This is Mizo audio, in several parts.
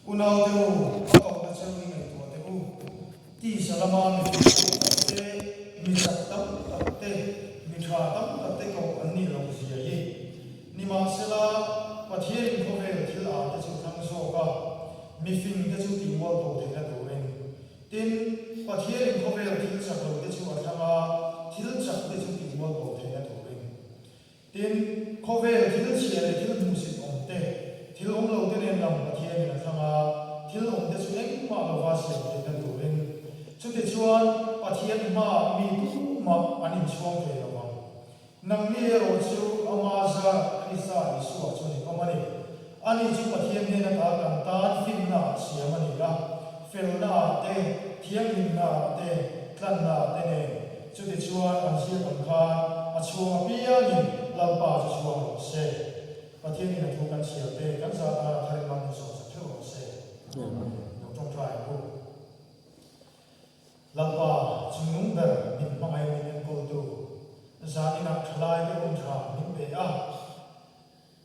Unaute u, a kohna cheu i ngaihtuah teh u. Tisa lama mi fing tam tak te, mi chak tam tak te, mi tha tam tak te koh an nih loh zia hi. Nimahsela, Pathianin khawvel thil ah te chu thlang zawk a, mi fing te chu tihmual bo theihna turin. Tin, Pathianin khawvel thil chak lo te chu a thlang a, thil chak te chu tihmual bo theihna turin. Tin, khawvel thil chhia leh thil hmuhsit awm te, thil awm lo te nen lam Pathianin a thlang a, thil awm te chu engmah lova siam theihna turin. Chutichuan, Pathian hmaah mi tumah an inchhuang thei lo vang. Nangni erawh chu Ama zar Krista Isua chuan in awm a ni. Ani chu Pathian hnen ata kan tan finna ah siam a ni a, felna ah te, thianghlimna ah te, tlanna ah te nen. Chutichuan an ziak ang khan a chhuang apiangin Lalpa chu chhuang rawh se. Pathianin a thu kan chhiar te, kan zah tan a thar in man min sawmsak theuh rawh se. Amen. Lo tawngtai ang u. Lalpa, chungnung ber min hmangaih min enkawltu, zan inah thalaite awm tha min pe a.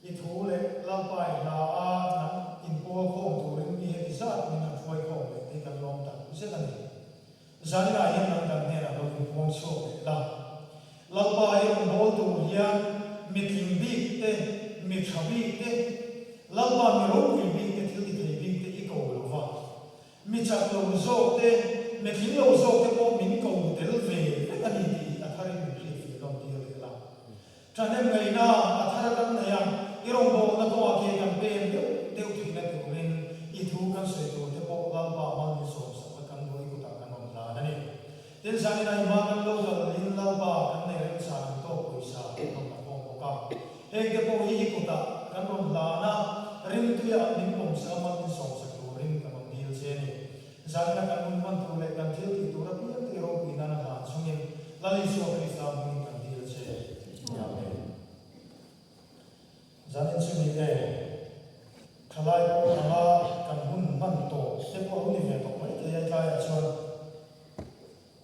I thu leh Lalpa i hla a nang inpawl khawm turin mi heti zat min han hruai khawm leh tih kan lawm tak zet a ni. Zan inah hian nang kan hnenah lo inpuang chhuak leh la. Lalpa i rawn bawl tur hian mi tling bik te, mi tha bik te, Lalpa mi ropui bik te thil ti thei bik te i ko lo va. Mi chak lo zawk te, mi tling lo zawk te pawh min ko tel ve vek a ni tih hi a tharin min hriatfiah nawn tir leh la. Thahnem ngaihna a thar kan nei a, i rawngbawlna kawngah ke kan pen deuh deuh theihna turin i thu kan sawi tur te pawh Lalpa mal min sawmsak la kan duh i kutah kan rawn hlan a ni. Tin, zanin a i hma kan lo kal in Lalpa kan nei remchang ang tawk pawisa kan rawn la khawm bawk a. Hengte pawh hi i kutah kan rawn hlan a, rimtuiah min pawmsak a mal min sawmsak turin kan rawn dil che a ni. Zanina kan hun hman tur leh kan thil tih tur apiang te ropui nana hlan chungin Lal Isua Krista hmingin kan dil che. Amen. Zanin chu ni e, thalai pawh anga kan hun hman tawh te pawh a lo ni ve tawh mai thei a, tlaiah chuan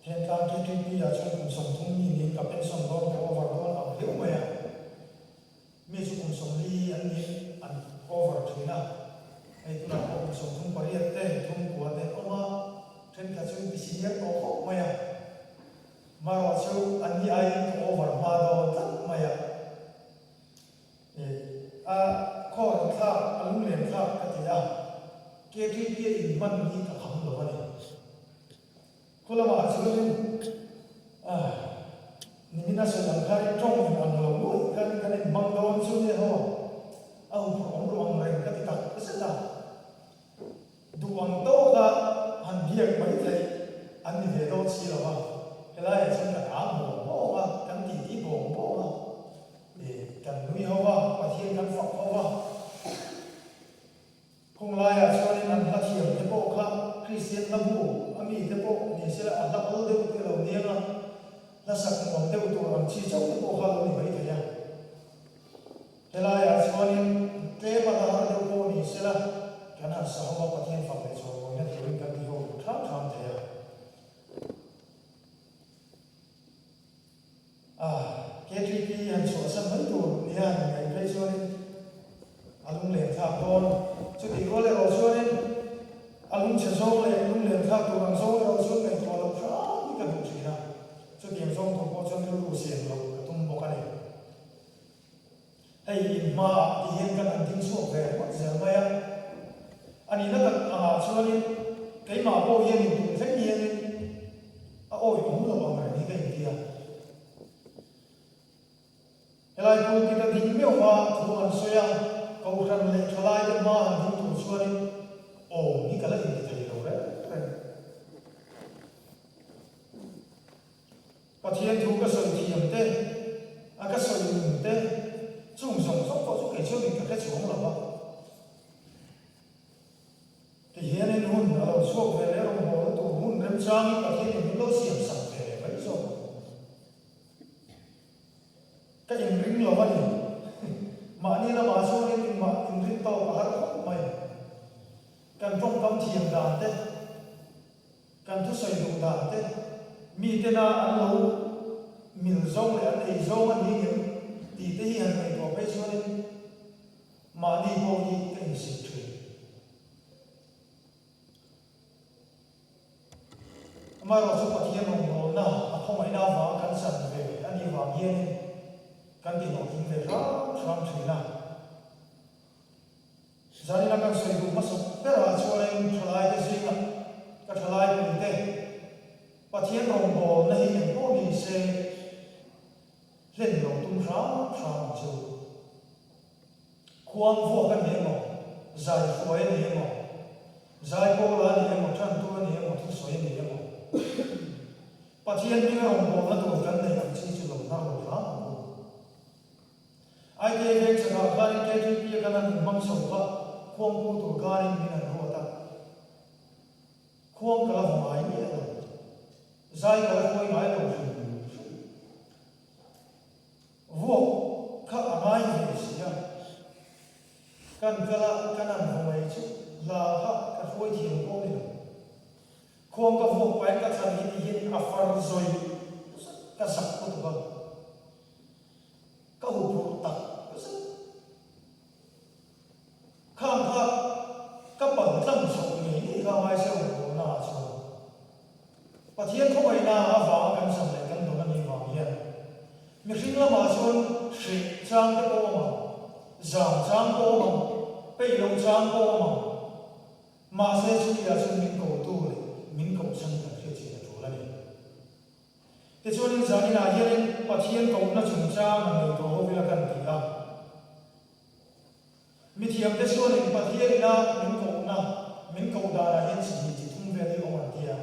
Thentlang KTP ah chuan kum 30 mi niin ka pension dawn ka over dawn ang hleuh mai a. Mi chu kum 40 an nih an over thin a, hei tunah pawh kum 38 te, 39 te an awm a, thenkhat chu inti senior tawh khawp mai a, marawh chu an ni aiin ka over hma dawn tlat mai a, ih a khawr thlak a lunglen thlak ka ti a, KTP a inhman hi ka kham lo a ni. Khu lamah chuanin ah nimin a sawi ang khanin tawng in ang lo nuaih khanin kan inhmang dawn chu nia haw a huphurh awm ruh ang reng ka ti tak zet a, duh ang tawka han biak mai theih an ni ve dawn si lo a, helaiah chuan kan ang bawng bawng a, kan titi bawng bawng a, ih kan nui ho a, Pathian kan fak ho a. Khung laiah chuanin an hla thiam te pawh kha Kristian hla bu a mi te pawh ni sela a hla awl deuh te lo niang a, hla sak nuam deuh tur ang chi chauh te pawh kha lo ni mai thei a. Helaiah chuanin tlem a hla har deuh pawh ni sela kan han sa ho a, Pathian fak leh chawimawina turin kan ti ho duh ṭham ṭham thei a. A, KTP han chhuahsan mai tur nia han ngaih phei chuanin a lunglen thlak dawn. Chutih rual erawh chuanin a lungchhe zawng leh lunglen thlak tur ang zawng erawh chuan ngaihtuah loh hram hi ka duh thin a. Chutiang zawng tur pawh chuan rilru siam loh ka tum bawk a ni. Hei inhmaah ti hian kan han ding chhuak ve ngawt zel mai a. A nihna tak angah chuanin keimah pawh hian intum thleng hianin a awi awm lo ang reng hi ka inti a. Helai pulpit a ding meuh a thu an sawi a, Kohhran leh thalaite hma han ding tur chuanin awm hi ka la inti thei lo reng reng. Pathian thu ka sawi thiam te, a ka sawi nun te, chung zawng zawng pawh chu kei chuanin ka hre chuang lo va. Tihianin hun a lo chhuak ve leh rawngbawlna tur hun remchangin Pathianin min lo siam sak ve leh mai zawk ang. Ka inring lo a ni. Mahni lamah chuanin engmah inrin tawk a har khawp mai. Kan tawngkam thiam dan te, Kan thusawi duh dan te, mi tena an lo mil zawng leh an ei zawng a ni ngem tih te hi han ngaihtuah phei chuanin mahni pawh hi ka insit thin. Amaherawhchu Pathian rawngbawlna a khawngaihna avanga kan chan ve a nih vang hianin kan tihlawhtling ve hram hram thin a. Zanina kan sawi duh hmasa berah chuanin thalaite zingah ka thalai puite Pathian rawngbawlna hi engpawh ni se hlen lo tum hram hram ang chu. Khuang vuak a ni emaw, zai hruai a ni emaw, zai pawla a ni emaw, tantu a ni emaw, thusawi a ni emaw, Pathian hminga rawngbawlna tur kan neih ang chi chu lo hnar lo hram ang u. IK veng chhakah khanin KTP a kan han inhmang chho kha khuangpu tur khanin min han ruat a, khuang ka la vaw ngai miah lo, zai ka la hruai ngai lo hrim hrim. Vuak kha a ngai ve si a, kan kal a, kan an vaw mai chu hla kha ka hruai thiam pawh ni lo. Khuang ka vuak pahin ka thlan hi ti hian a far zawi zet ka zak lutuk a, ka huphurh tak zet. Khang kha ka pal tlang chhoh ngei ngei kha ngai se rawn bawlna ah chuan Pathian khawngaihna avanga kan zam leh kan dawn a nih vang hian mihring lamah chuan hreh chang te pawh awm ang, zam chang pawh awm ang, peih loh chang pawh awm ang. Mahse chumi ah chuan min kotu leh min kohchhan kan hriat chin a tul a ni. Tichuanin zaninah hianin Pathian kohna chungchang han nei tawh ho ila kan ti a. Mithiamte chuanin Pathian ina min kohna, min koh danah hian chi hnih chi thum vel hi awm an ti a.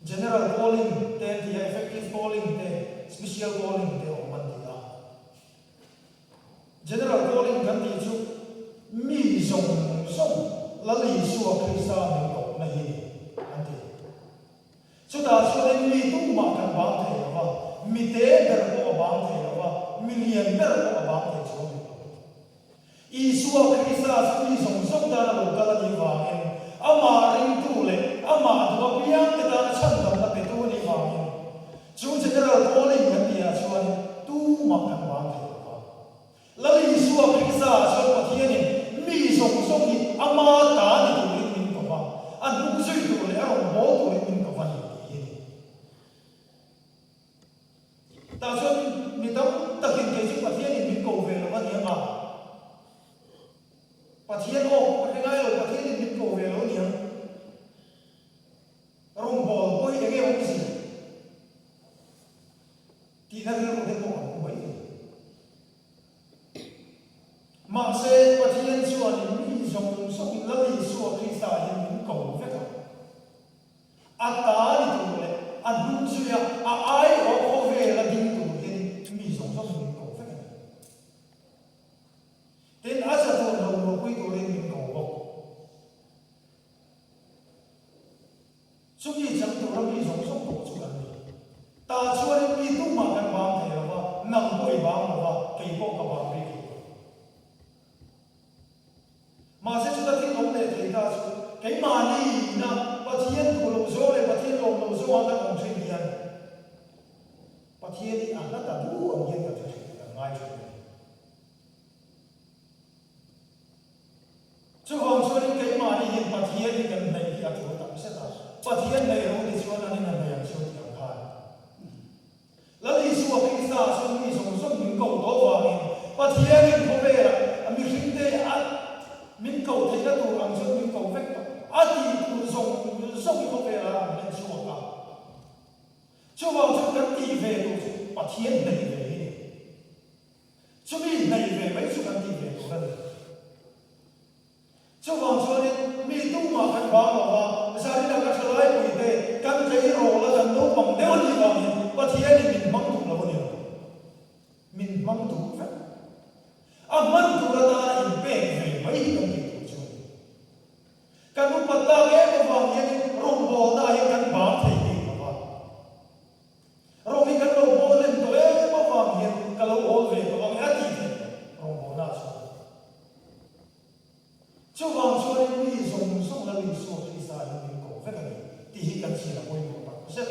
General calling te an ti a, effective calling te, special calling te awm an ti a. General calling kan tih chu mi zawng zawng Lal Isua Krista min kohna hi ni an ti. Chutah chuanin mi tumah kan bang thei lo va, mi te ber pawh a bang thei lo va, mi lian ber pawh a bang thei chuang hek lo. Isua Krista chu mi zawng zawng tana lo kal a nih vangin, amah ringtu leh amah duh apiangte tana chhandamna petu a nih vangin, chu General Calling kan tihah chuan tumah kan bang thei lo va. Lal Isua Krista ah chuan Pathianin mi zawng zawng hi ama ta ni turin min ko va, a hnung zui tur leh a rawn bawl turin min ko va ni tih hi a ni. Tah chuan mi tam takin kei chu Pathianin min ko ve lo a ni ang a, Pathian aw ka hre ngai lo, Pathianin min ko ve lo a ni ang, rawngbâwl pawh hi eng nge awmzia? Tihna rilru te pawh an pu mai thei. Mahse, Pathian chuanin mi zawng zawngin Lal Isua Krista hian min ko vek a. A ta ni tur leh a hnung zuia a aiawh khawvela ding tur hianin mi zawng zawngin min ko vek a ni. Tin, a chatuan lo luahpui turin min ko bawk. Chumi chang tura mi zawng zawng pawh chu kan ni. Tah chuanin mi tumah kan bang thei lo va, nang pawh i bang lo va, kei pawh ka bang bik lo. Mahse chuta thil awm leh thei ta chu keimahni ina Pathian duh loh zawng leh Pathian lawm loh zawnga kan awm thin hian Pathian hi a hla ta du ang hian kan hre thin, kan ngai thin a ni. Chuvang chuanin keimahni hian Pathian hi kan hnaih hi a tul tak zet a, Pathian hnaih ro ti chuan an in a hnaih ang chu ti ang khan. Lal Isua Krista ah chuan mi zawng zawng min koh tawh vangin Pathianin khawvelah a mihringte a min koh theihna tur ang chuan min koh vek tawh a tih tur zawng zawng hi khawvelah an hlen chhuak a. Chuvang chuan kan tih ve tur chu Pathian hnaih ve hi ni. Chumi hnaih ve mai chu kan tih ve tur a ni. Chuvang chuanin mi tumah kan bang lo va, Zarina ka thalai puite kan tleirawl a kan naupang deuh a nih vangin Pathianin min hmang duh lo a ni lo. Min hmang duh vek. A hman tur atana inpek ve mai hi kan tih tur chu a ni. Kan upat tak em avang hianin rawngbawlna ah hian kan bang thei bik lo va. Rawng hi kan lo bawl lem tawh em avang hian ka lo awl ve tawh ang e a tih theih rawngbawlna ah chuan. Chuvang chuanin mi zawng zawng Lal Isua Krista hian min koh vek a ni tih hi kan chhiar a pawimawh tak zet.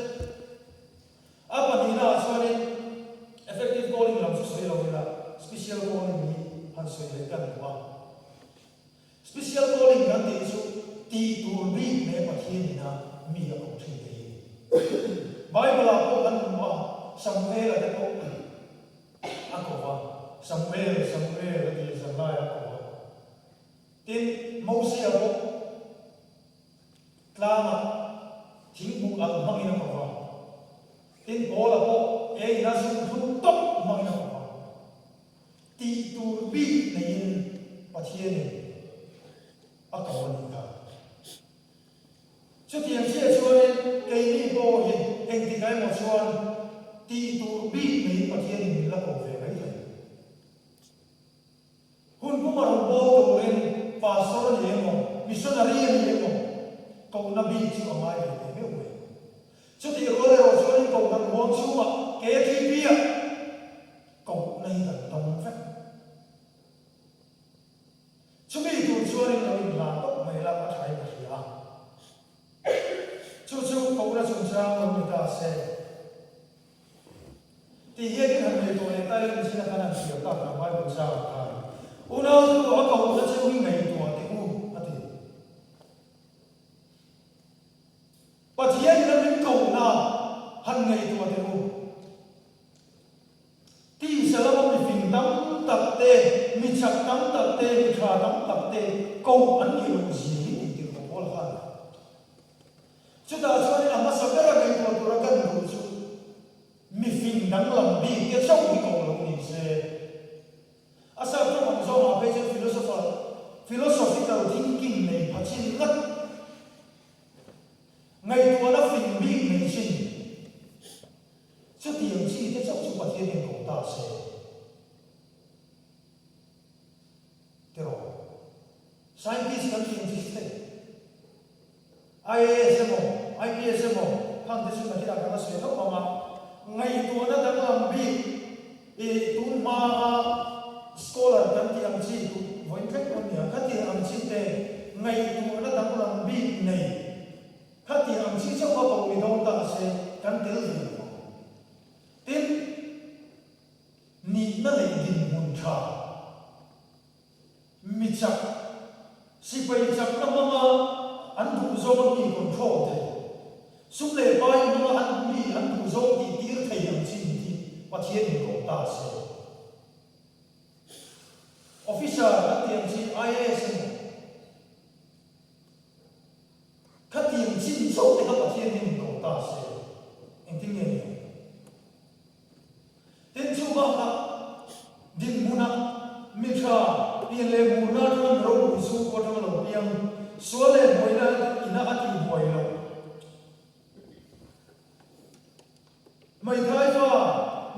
A pahnihna ah chuanin effective calling lam chu sawi lo ila special calling hi han sawi leh kan duh a. Special calling kan tih chu tih tur bik leh Pathian ina mi a koh thin te hi. Bible-ah pawh kan hmu a, Samuel-a te pawh a ko va, Samuel, Samuel a ti a, zanlaiah a ko va. Tin, Mosia pawh tlangah thingbuk alh hmangin a ko va. Tin, Paula pawh ei ina zungthlum tawp hmangin a ko va. Tih tur bik neiin Pathianin a ko a nih kha. Chutiang chiah chuanin keini pawh hi engtikah emaw chuan tih tur bik neiin Pathianin min la ko ve mai thei. Hun puma rawn bawl turin pastor a ni emaw, missionary a ni emaw kohna bik chu a ngai ve teh meuh mai. Chutih rual erawh chuanin kohhran huang chhungah KTP-ah kohna hi kan dawng vek. Chumi tur chuanin lo inhlan tawp mai la a thain ka hria a. Chu chu kohna chungchang lo ni ta se. Tih hian in han ngaihtuah leh ta ila michina khan han chhiar tak ang Bible changah khan, Unau chu a kohna che u hi ngaihtuah teh u, a ti. Pathian in a min kohna han ngaihtuah teh u. Tisa lama mifing tam tak te, mi chak tam tak te, mi tha tam tak te koh an nih loh zia hi tih tirh pawl khan. Chutah chuanin a hmasa bera ngaihtuah tura kan duh chu mifing danglam bik te chauh hi koh lo ni se. A sap ṭawng ang zawngah phei chuan philosopher, philosophical thinking nei pha chin ngat, ngaihtuahna fing bik nei chin, chutiang chi te chauh chu Pathianin koh ta se. Tiraw? Scientist kan tih ang chi si thei. IAS emaw, IPS emaw khang te chu nakinah kan la sawi tho ang a, ngaihtuahna danglam bik i tun hmaa scholar kan tih ang chi tu vawiin thleng pawh nia, khatiang ang chi te ngaihtuahna danglam bik nei khatiang ang chi chauh a koh ni dawn ta se kan tel ve lo ang. Tin, nihna leh dinhmun tha. Mi chak, sipai chakna hmanga an duh zawng mi control thei, sum leh pai hmanga an mi an duh zawng tih tir thei ang chin hi Pathian in koh ta se. Officer kan tih ang chi IAS emaw khatiang chin chauh te kha Pathian in koh ta se engtin nge ni ang? Tin, chu bakah dinhmunah mi tha pian leh murna atanga mi ropui chhungkaw atanga lo piang, sual leh buaina ina a tihbuai loh. Hmeithai fa,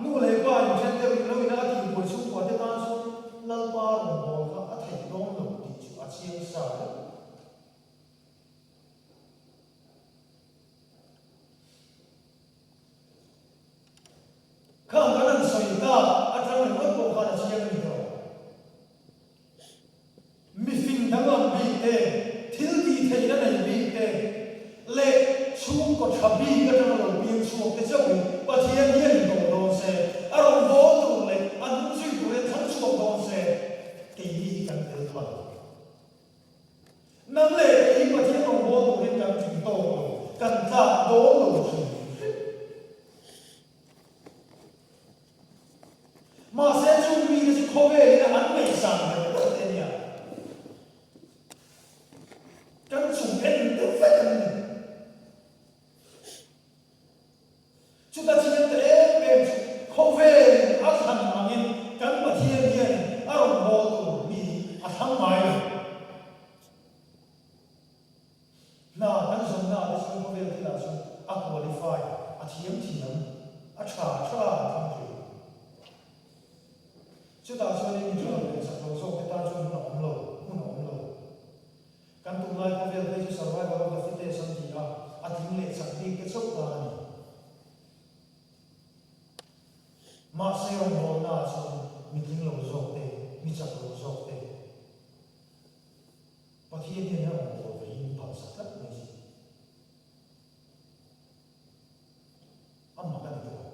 nu leh pa inthen deuh in lo ina a tihbuai chhungkua te tan chuan Lalpa rawngbâwl kha a theih dawn lo tih chu a chiang sa reng. Khang kan han sawi tak atang ringawt pawh khan a chiang a ni tawh. Mifing danglam bik te, thil tih theihna nei bik te leh chhungkaw tha bik atanga lo piang chhuak te chauhin Pathian hian in tawh dawn se, a rawn bawl tur leh a hnung zui tur hian thlang chhuak dawn se, keini hi kan tel phal. Nang leh kei hi Pathian rawngbâwl turin kan tling tâwk lo, kan tlâk dâwn lo hrim hrim. Mahse, chung mite chu khawvelin an ngaihsân ber ber te nia. Kan chung en deuh vek an ni. Chuta chiang ta em em chu khawvelin a thlan angin kan Pathian hian a rawn bawl tur mi a thlang ngai lo. Hna kan zawnna te chuan khawvel thilah chuan a qualify, a thiam thiam, a tha tha an thlang thin. Chutah chuanin mi tha lo leh chak lo zawk te tan chuan hmun a awm lo, hmun a awm lo. Kan tunlai khawvel phei chu survival of the fittest an ti a, a tling leh chak bik te chauh tan a ni. Mahse rawngbawlna ah chuan mi tling lo zawk te, mi chak lo zawk te Pathian hian a rawngbâwl ve hi min phalsak tlat mai si. A mak a ni tawh.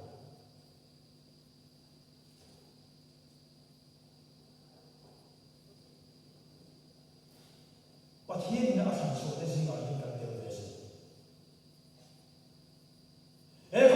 Pathian in a thlan chhuah te zingah hian kan tel ve a sin. He.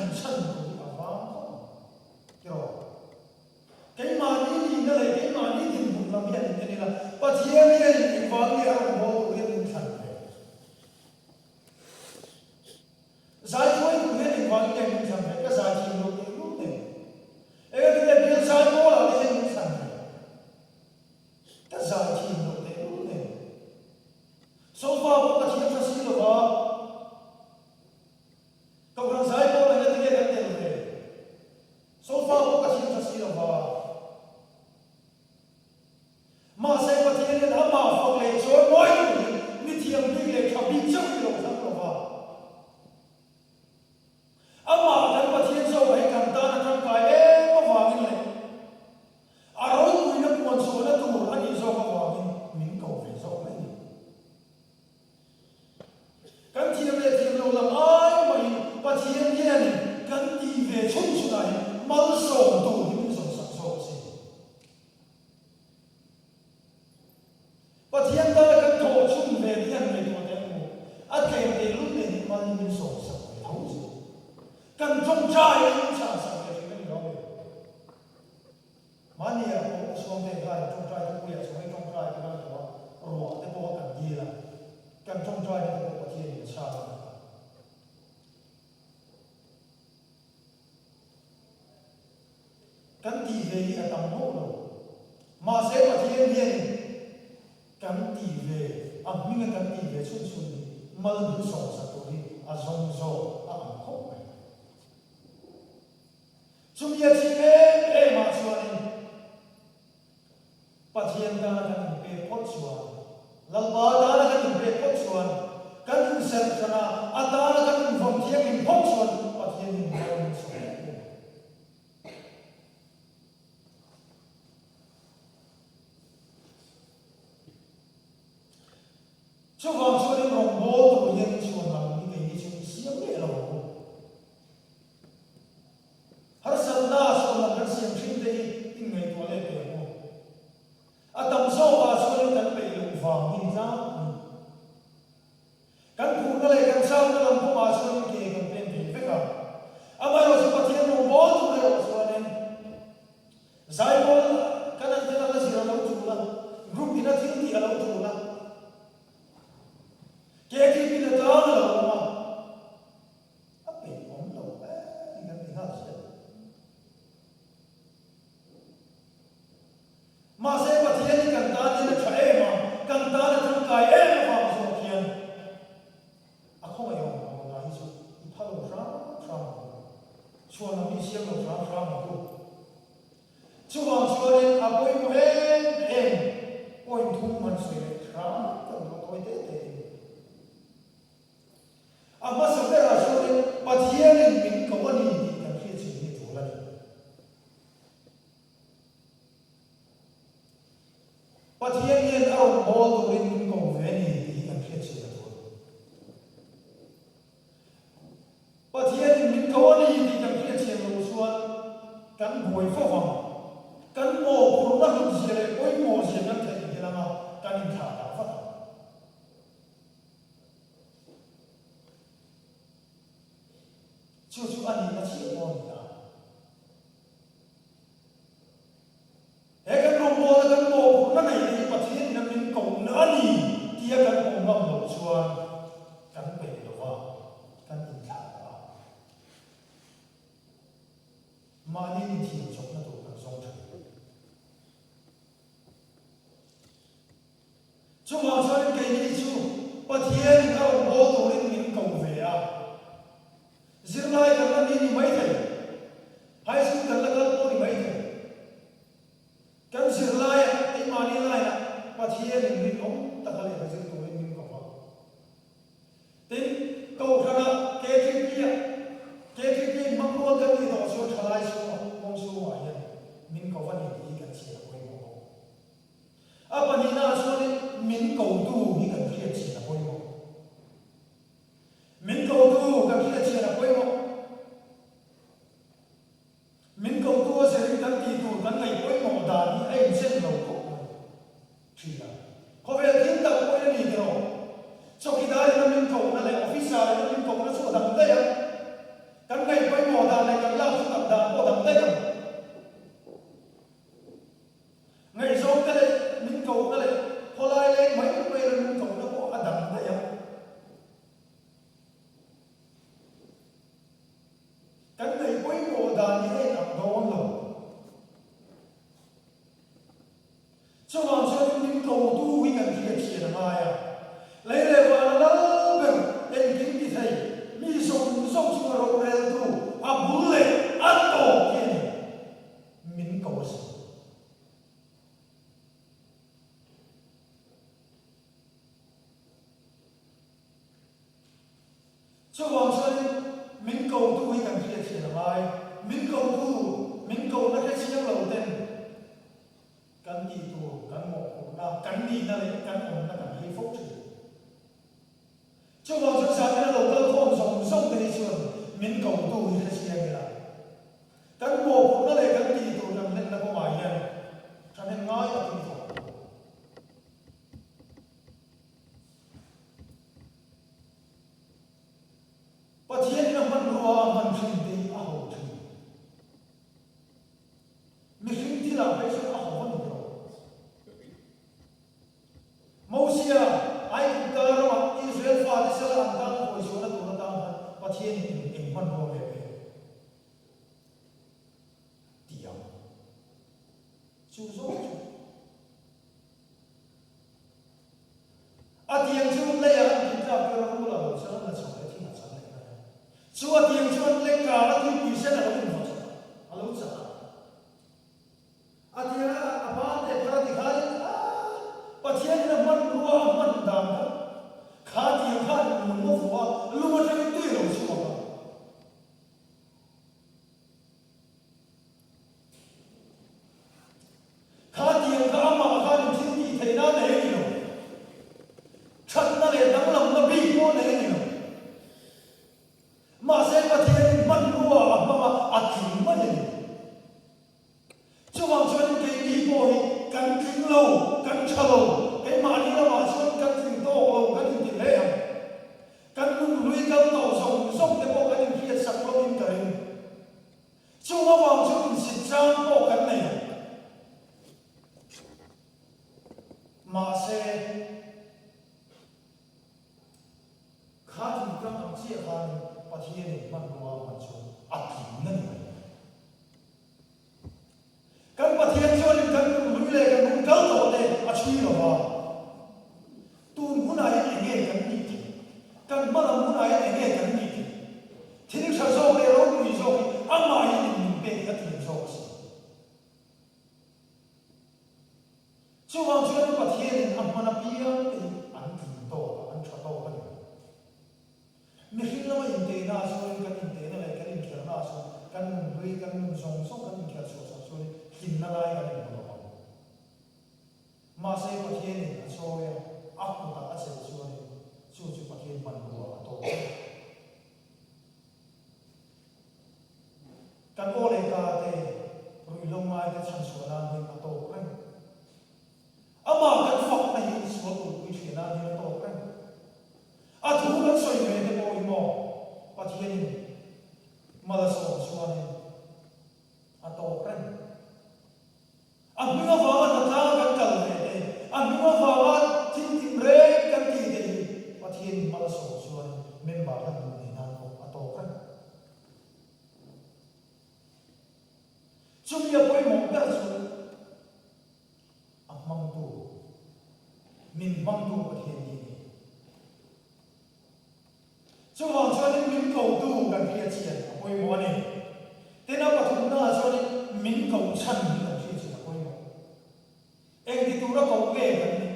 thlan chhan tur hi a vang khawp ang. Tiraw? Keimahni nihna leh keimahni dinhmun lam hian in en ila, Pathian hian engvang nge a rawn bawl tur hian min thlan ve? Zai hruai tur hian engvang nge min thlan ve? Ka zai thiam lo teh lul nen. Engati nge bial zai pawlah te hian min thlan ve? Ka zai thiam lo teh lul nen. Sofa pawh ka thiam tha si lo va. Kohhran zai pawlah engati nge kan tel ve? Sofa pawh ka thiam tha si lo va. Mahse Pathian hian amah fak leh chawi mawi turin mi thiam bik leh tha bik chauh hi lo thlang lo va. Amah kan Pathian zawkah hi kan tan a tangkai em avangin leh a ropuina puan chhuahna tur a nih zawk avangin min ko ve zawk mai a ni. Kan thiam leh thiam lo lam ai mahin Pathian hianin kan tih ve chhun chhunah hi malsawm tur hi min zawnsak zawk a si. Pathian tana kan thawh chhun ve te hian ngaihtuah teh ang u. A tlem teh lul nen hi mal hi min sawmsak ve tho zel. Kan tawngtai hi min chhansak ve thin a ni lo ve. Mahni ah pawh Suangte khan tawngtai thupuiah chawei tawngtai te kan tawh a, ruah te pawh kan dil a, kan tawngtaina te pawh Pathianin a chhang a ni ta. Kan tih ve hi a tam hauh lo. Mahse Pathian hianin kan tih ve, a hminga kan tih ve chhun chhun hi mal min sawmsak tur hi a zawng zawk a ang khawp mai. Chumi a chim em em ah chuanin Pathian tana kan inpek phawt chuan, Lalpa tana kan inpek phawt chuan, kan inserh hran a, a tana kan invawm thianghlim phawt chuan Pathianin mal min sawm em em ang. Chuvang chuanin rawngbâwl tur hian chhuanlam hi keini chu i siam ngei lo ang u. Harsatna chhuanlam kan siam thin te hi inngaihtuah leh teh ang u. A tam zawkah chuanin kan peih loh vang hi ni tlangpui. Kan phurna leh kan chakna lam kawngah chuanin ke kan pen thei vek a. Amaherawhchu Pathian rawngbâwl tur erawh chuanin Zaipawl kan an te laka zir a lo tul a, group ina thil tih a lo tul a, KTP na tlang a lo awm a. A peih awm lo em kan ti nghal zel. Mahse Pathian hi kan tan hian a tha em a, kan tan a tangkai em avang zawk hian a khawngaih awm lo la hi chu i pha lo hram hram ang u. Chhuanlam hi i siam lo hram hram ang u. Chuvang chuanin a pawimawh em em point thum han sawi leh hram ka duh a tawi te tein. A hmasa berah chuanin Pathianin min ko a ni tih kan hriatchhin hi a tul a ni. Pathian hian a rawn bawl turin min ko ve a ni tih hi kan hriatchhin a tul. Pathianin min ko a ni tih kan hriatchhin loh chuan kan buai fo vang. Kan mawhphurhna hlutzia leh pawimawhzia kan theihnghilh anga kan inthlah dah vat ang. Chu chu a nihna chiah pawh a ni a. He kan rawngbawlna kan mawhphurhna neih te hi Pathianin a min kohna a ni tia kan pawm ngam loh chuan kan peih lo va, kan inthlah ta a. Mahni inthiam chawpna tur kan zawng thin. Chuvang chuanin keini chu Pathianin a rawn bawl turin min ko ve a. Zirlai kan la ni ni mai thei. High school kan la kal pawh ni mai thei. Kan zirlaiah, keimahni line-ah Pathianin rinawm taka lehkha zir turin min ko va. Tin, Kohhrana KTP-ah, KTP hmang rual kan nih tawh chuan thalai chhungah, kawng chhungah hian min ko va ni tih hi kan chhiar a pawimawh bawk. A pahnihnaah chuanin min kotu hi kan hriat chhian a pawimawh. Min kotu kan hriat chhian a pawimawh. Min kotu a zirin kan tih tur kan ngaih pawimawh dan hi a inchen lo khawp mai thin a. Khawvel thil tak pawhin a ni tiraw? Chawkidar ina min kohna leh officer ina min kohna chu a dang daih a. Kan ngaih pawimawh. dan hi a inang dawn lo. Chuvang chuanin min kotu hi kan hriat thian a ngai a. Lei leh vana lal ber engkim ti thei, mi zawng zawng chunga roreltu a bul leh a tawp hi a ni. Min ko a sin. Chuvang chuanin min kotu hi kan hriat thian a ngai. Min kotu, min kohna hre chiang lo ten kan tih tur, kan mawhphurhna, kan nihna leh kan awmna kan hei fo thin. Chuvang chuan zanin a lo kal khawm zawng zawng te hi chuan min kotu hi hre chiang ila. Kan mawhphurhna leh kan tih tur kan hlenna kawngah hian thahnem ngai takin thawk tur. Pathianin a hmanrua a hman thin te hi a ho thin. Mihring thilah phei chuan a ho a ni lo. Mosia, Aigupta ramah Israel fate sala an tan a hawichhuahna tur atan khan Pathianin eng eng hmanrua nge pek? Ti ang. Chu zawk chu. A tiang chu leiah an tih tlak tir a rul a lo chuan an la chho leh thing a chang leh mai a. Chu a tiang chu an lek kang a tuipui sen a lo invaw chak a, a lo chak a. A tiang a a ban teh phar a ti khain a Pathianin a hmanrua a hman dan kha kha tiang khan lung a vuah a, lung atangin tui a lo chhuak a. Kha tiang kha amah khanin thil tih theihna a nei a ni lo. Thatna leh danglamna bik pawh a nei a ni lo. Mahse Pathianin hmanrua a hmang a, a tling mai a ni. Chuvang chuanin keini pawh hi kan tling lo, kan tha lo, keimahni lamah chuan kan tling tawk lo kan inti hle ang. Kan nunhlui kal tawh zawng zawng te pawh kan inhriatsak lovin ka ring. Chung avang chu insit chang pawh kan nei ang. Mahse, kha thingtlang ang chiah khanin Pathianin hmanrua a hman chu a tling a ni mai. Kan Pathian chuanin kan nunhlui leh kan hun kal tawh te a chhui lo va. Tun hunah hian eng nge kan nih theih? Kan hma lam hunah hian eng nge kan nih theih? Thil tha zawk leh ropui zawk hi amah hianin min pek hi a tling zawk a si. Chuvang chuan Pathianin a hman apiang te hi an tling tawk a, an tha tawk a ni. Mihring lama inteina ah chuanin kan inteina leh kan inkhelhna ah chuan kan nunhlui, kan nun zawng zawng kan inkhelh chhuah chang chuanin hlimna lai kan inhmu lo ang. Mahse Pathianin a chawi a, a kutah a chelh chuanin chu chu Pathian hmanrua a tawk a. Kan aw leh ka te ruihhlo ngaite chhanchhuah nan hian a tawk reng. Amah kan fakna hi sual kulhpui ṭhian nan hian a tawk reng. A thu kan sawi ve te pawh hi maw Pathianin mal a sawm chuanin a tawk reng. A hming avanga hnatlanga kan kal ve te, a hming avanga thil tim reng kan tih te hi Pathianin mal a sawm chuanin member kan duh nei nan pawh a tawk reng. Chumi a pawimawh ber chu a hmangtu, min hmangtu Pathian hi a ni. Chuvang chuanin min kotu kan hriatchhian a pawimawh a ni. Tin a pathumnaah chuanin min koh chhan hi kan hriatchhian a pawimawh. Engti tura koh nge kan nih?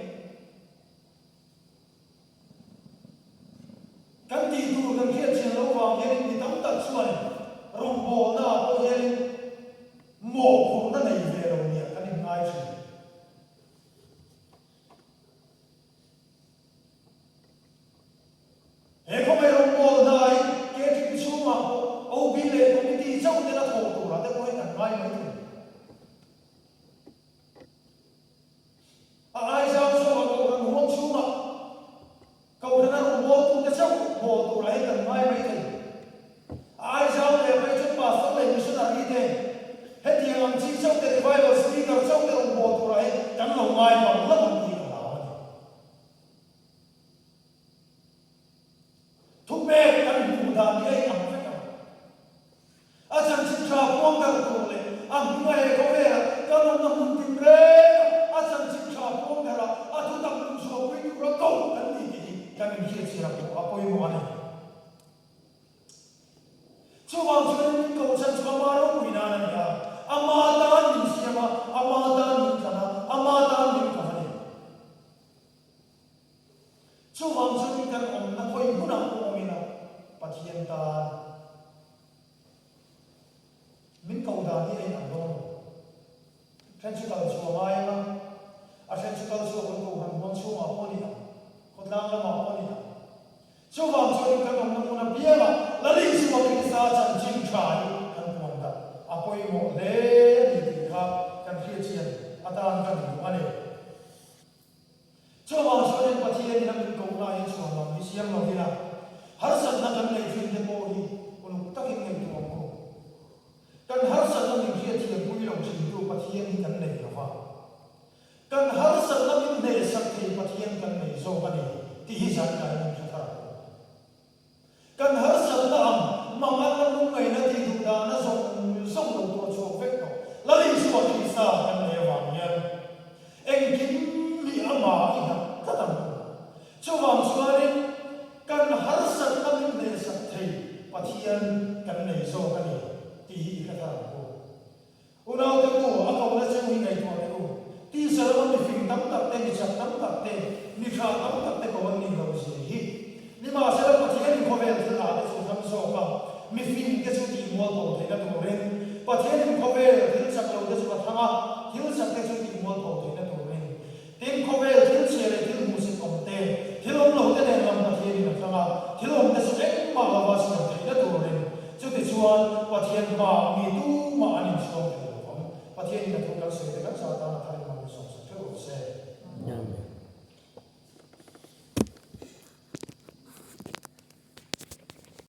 Kan tih tur kan hriatchhian loh vang hianin mi tam tak chuan rawngbawlnaah pawh hianin mawhphurhna nei ve lo nia kan inngai thin. He khawmei rawngbâwl hnai KTP chhungah pawh OB leh Committee chauh ten a thawh turah te pawhin an ngai mai thei. A Aizawl zawkah Kohhran huang chhungah Kohhrana rawngbâwltute chauh bawl turah hian kan ngai mai thei. A Aizawl leh phei chuan Pastor leh Missionary te hetiang ang chi chauh te Revival Speaker chauh te rawngbâwl turah hian kan lo ngai bang hlauh ang tih ka hlau a ni. Thupek kan hmuh dan hi a inang vek ang. A chanchin tha pawh. chuanin kan awmna hmun apiangah Lal Isua Krista chanchin tha hi kan puan dah a pawimawh hle a ni tih kha kan hriatchian atan ka duh a ni. Chuvang chuanin Pathianin a min kohna hi chhuan lam hi siam lo ila, harsatna kan neih thin te pawh hi uluk takin ngaihtuah ang u. Kan harsatna min hriatthiampui lo thintu Pathian hi kan nei lo va. Kan harsatna min hnehsak thei Pathian kan nei zawk a ni tih hi zan kai min hre thar ang u. Kan harsatna ang manganna lungngaihna tih duh dahna zawng zawng lo tuah chhuak vek tawh. Lal Isua Krista kan nei avang hian engkim mi amah i nghat tlat ang u. Chuvang chuanin kan harsatna min hnehsak thei Pathian kan nei zawk a ni tih hi i hre thar ang u. Unaute u, a kohna cheu hi ngaihtuah teh u. Tisa lama mi fing tam tak te, mi chak tam tak te, mi tha tam tak te ko an nih loh zia hi. Nimahsela Pathianin khawvel thil ah te chu hlam zawk a, mi fing te chu tih mualpho theihna turin, Pathianin khawvel thil chak lo te chu a thlang a, thil chak te chu tih mualpho theihna turin. Tin, khawvel thil chhia leh thil hmuhsit awm te, thil awm lo te nen lam Pathianin a thlang a, thil awm te chu engmah lova siam theihna turin, chutichuan Pathian hmaah mi tumah an inchhuang thei lo vang. Pathianin a thu kan sawi te kan zah tan a tharin hmang zawk sak theuh rawh se. Amen.